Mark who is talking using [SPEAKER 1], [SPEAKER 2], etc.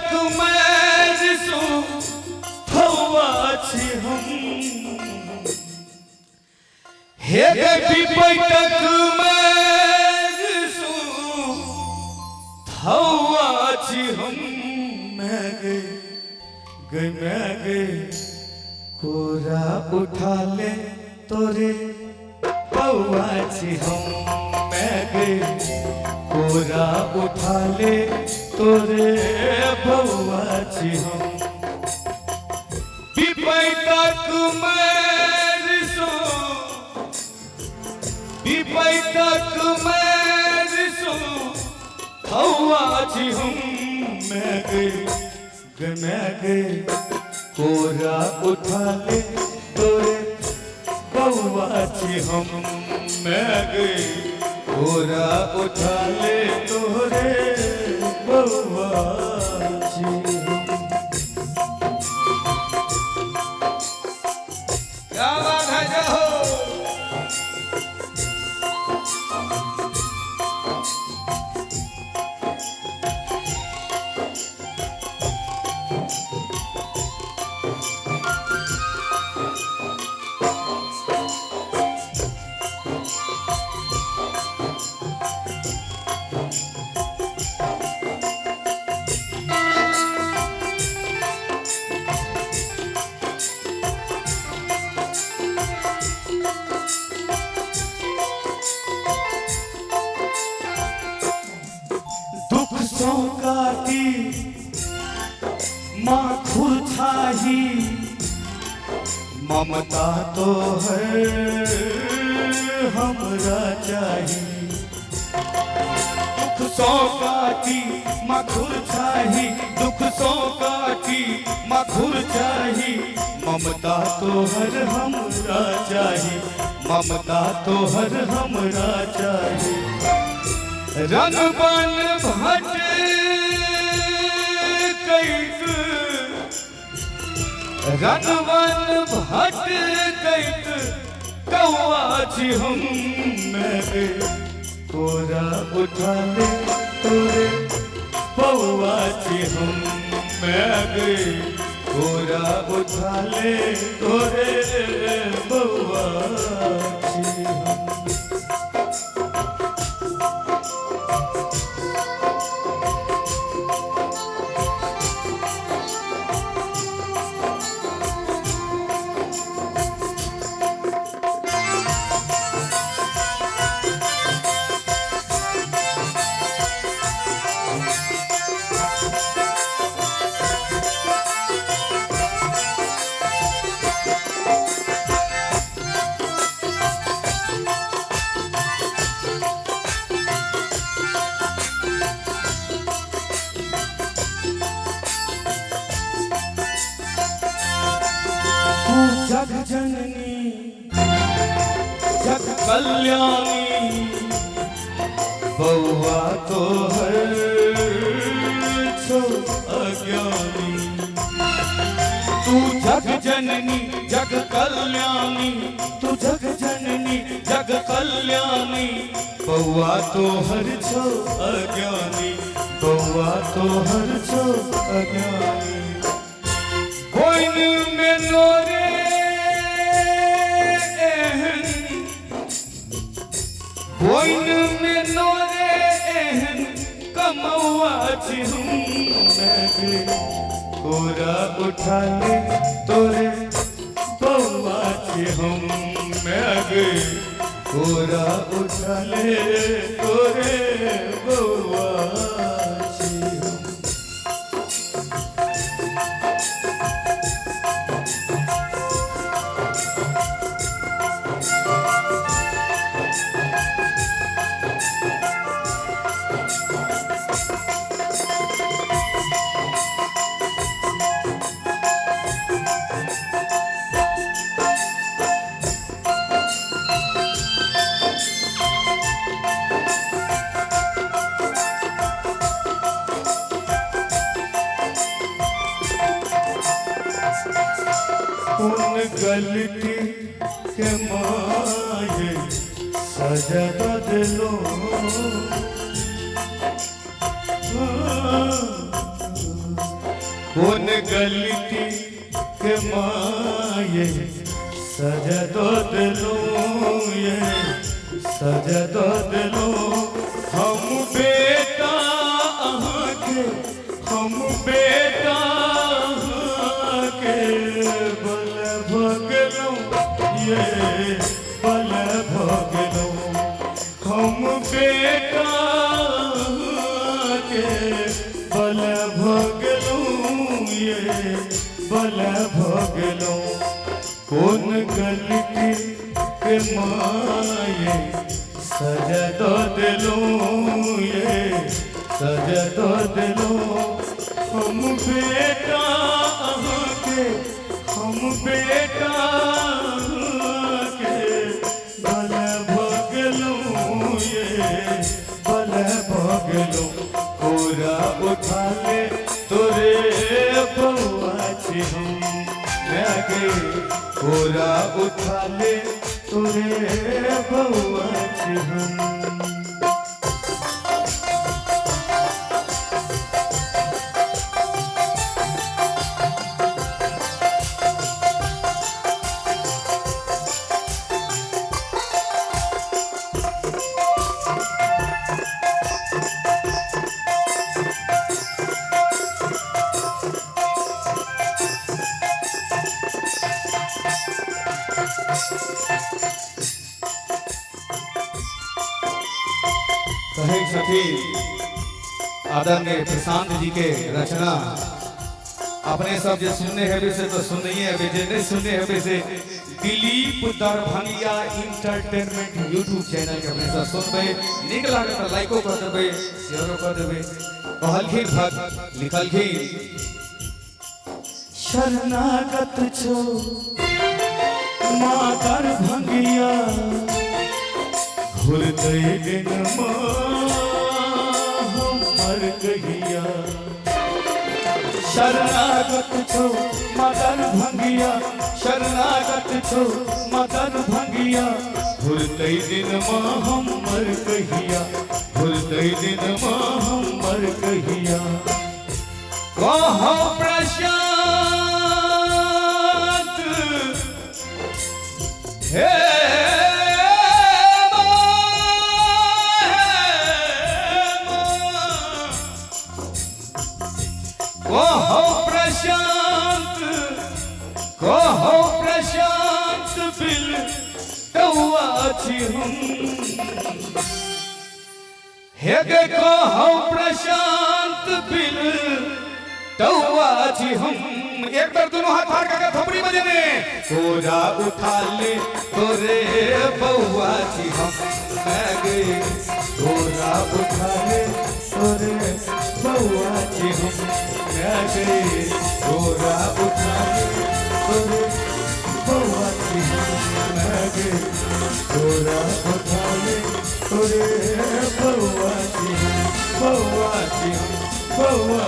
[SPEAKER 1] विपैतक मैर सो थौआ छी हम। हे गे विपैतक मैर सो थौआ छी हम। मैं गे गे मैं गे कोरा उठा ले तोरे बौआ छी हम। मैं गे कोरा उठा ले तोरे बौआ छी हम। विपैतक मैर सो विपैतक मैर सो थौआ छी हम। मैं गे गे मैं गे कोरा उठा ले तोरे बौआ छी हम। मैं गे कोरा उठा ले तोरे बौआ छी हम।
[SPEAKER 2] क्या बात है, जय हो।
[SPEAKER 1] दुख सो काटी माखुर छाही, ममता तो है हमरा चाही। दुख सो काटी माखुर छाही, दुख सो काटी माखुर छाही, ममता तो हर हमरा चाही, ममता तो हर हमरा चाही। रन बन भट कैत रन बन भट कैत कौआ छी हम। मैं गे कोरा उठा ले तोरे बौआ छी हम। मैं गे कोरा उठा ले तोरे बौआ छी हम। तू जग जननी जग कल्याणी, बौआ तो हर छो अज्ञानी। तू जग जननी जग कल्याणी, तू जग जननी जग कल्याणी, बौआ तो हर छो अज्ञानी, बौआ तो हर छो अज्ञानी। बोइन में नोरे एहन, बोइन में नोरे एहन कमौआ छी हम। मैं गे कोरा उठा ले तोरे बौआ छी हम। मैं गे कोरा उठा ले तोरे बौआ छी हम। उन गलती के माये सजा बदलो, कोन गलती के माये सजा दो दिलो ये सजा दो दिलो। हम बेटा के हम बेटा के बल भगलो ये बल भगलो। हम बेटा के बल भगलो ये बल भगलो। कोन गलती के माये सजा दो दिलो ये सजा दो दिलो। हम बेटा के हम बेटा के बल भगलो ये बल भगलो। कोरा उठा ले तोरे बउआ छी हम गे कोरा उठा ले तोरे बउआ छी हम।
[SPEAKER 2] कहे छथिन आदरणीय प्रशांत जी के रचना अपने सब जे सुनने हेबे से तो सुनइए हेबे, जे नहीं सुनने हेबे से Dilip Darbhanga entertainment YouTube channel के अपने सब सुनबे। नीक लागत त लाइको कर देबे, शेयरो कर देबे। कहलखिन भक्त लिखलखिन
[SPEAKER 1] शरणागत छो माँ दरभंगिया घुरते दिन माँ हम कहिया। शरणागत छो माँ दरभंगिया शरणागत छो माँ दरभंगिया घुरते दिन माँ हम मर कहिया घुरते दिन माँ हम मर कहिया।
[SPEAKER 2] कहो प्रशांत हे कहो प्रशांत कहो प्रशांत बिल कौआ छी हम हे गे कहो प्रशांत बिल कौआ छी हम। एक बार दोनों हाथ फाड़ के थपड़ी बजेने कोरा उठा ले तोरे बउआ छी हम गे
[SPEAKER 1] कोरा उठा ले तोरे बउआ छी हम गे कोरा उठा ले तोरे बउआ छी हम गे कोरा उठा ले तोरे बउआ छी हम बउआ छी हम बउआ।